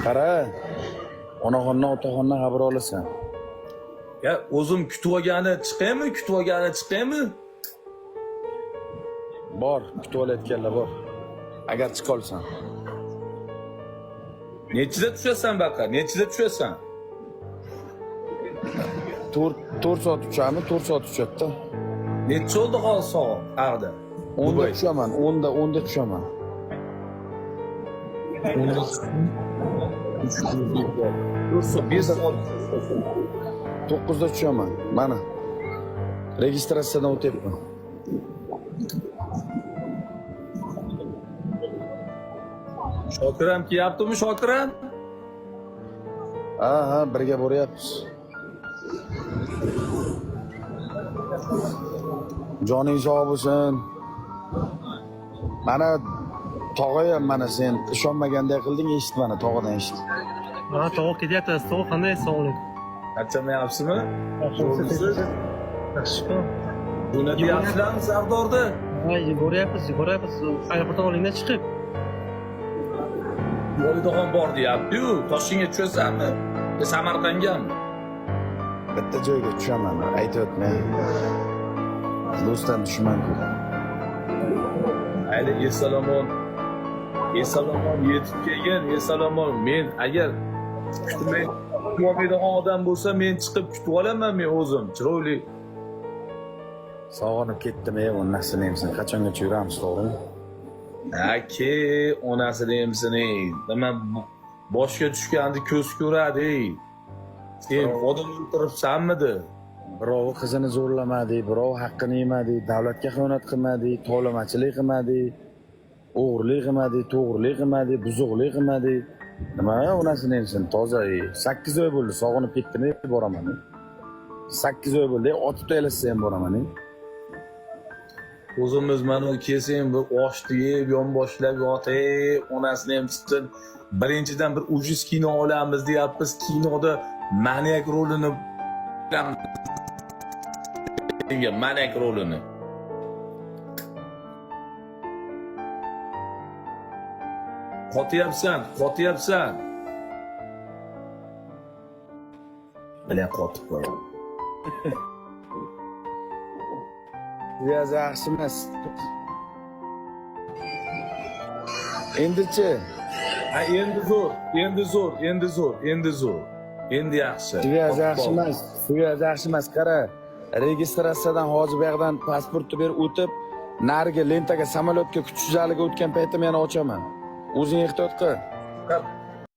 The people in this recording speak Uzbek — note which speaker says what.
Speaker 1: Qara, onaxondan, otaxondan xabar olasan.
Speaker 2: Ya o'zim kutib olgani chiqaymi, kutib olgani chiqaymi?
Speaker 1: Bor, kutib olayotganlar bor. Agar chiqa olsam.
Speaker 2: Nechida tushasan baqa? Nechida tushasan?
Speaker 1: 4 soat uchami? 4 soat uchadi-da.
Speaker 2: Necha oldi hozir soat ag'da?
Speaker 1: 10 da
Speaker 2: Dubay.
Speaker 1: tushaman, 10 da 10 da tushaman.
Speaker 2: 4 soat, 5 soat.
Speaker 1: 9 da tushaman. Mana. Registratsiyadan o'tyapman.
Speaker 2: Shokir ham kelyaptimi, Shokir ham?
Speaker 1: Ha, ha, birga boryapmiz. Joning sog' bo'lsin. Mana tog'a ham, mana sen ishonmaganday qilding, eshit, mana tog'adan eshit.
Speaker 3: Ha, tog'a ketyapti. Tog'a, qanday, sog'lik?
Speaker 2: Charchamayapsizmi?
Speaker 3: Yaxshi-ku.
Speaker 2: Jo'natyapsizlarmi Sardorda?
Speaker 3: Ha, boryapmiz, boryapmiz. Aeroportdan olingda chiqib.
Speaker 2: Validaxon bor deyapti-yu. Toshkentga tushasanmi? Yo Samarqandgami?
Speaker 1: Bitta joyga tushaman, aytyapman. Do'stdan dushman ko'p.
Speaker 2: Mayli, esalomon. Esalomon yetib kelgin, esalomon. Men agar kutmay kutolmaydigan odam bo'lsa, men chiqib kutib olaman men o'zim. Chiroyli.
Speaker 1: Sog'inib ketdim, ey, onasini emsin. Qachongacha yuramiz, to'g'rimi?
Speaker 2: Aka, onasini emsin, ey. Nima, boshga tushganni ko'z ko'radi, ey. Sen odam o'ltiribsanmidi?
Speaker 1: Birovi qizini zo'rlamadi, birovi haqqini yemadi, davlatga xiyonat qilmadi, tovlamachilik qilmadi, o'g'irlik qilmadi, to'g'rilik qilmadi, buzuqlik qilmadi. Nima, onasini emsin, toza. Ey. 8 oy bo'ldi, sog'inib ketdim, ey, boraman. Ey. 8 oy bo'ldi, ey, otib tashlasa ham boraman. Ey.
Speaker 2: O'zimiz mana kelsang bir oshni yeb, yonboshlab yotib, onasini emsin. Birinchidan bir ужас kino olamiz deyapmiz. Kinoda manyak rolini, manyak rolini. Qotyapsan, qotyapsan. Bilan qotib qo'yadi.
Speaker 1: Связь yaxshi emas. Endichi?
Speaker 2: Ha, endi zo'r, endi zo'r, endi zo'r, endi zo'r. Endi yaxshi.
Speaker 1: Связь
Speaker 2: Qotib
Speaker 1: yaxshi
Speaker 2: qoldi.
Speaker 1: emas. Связь yaxshi emas. Qara, registratsiyadan hozir bu yoqdan pasportni berib o'tib, narigi lentaga, samolyotga kutish zaliga o'tgan paytda yana ochaman. O'zing ehtiyot qil.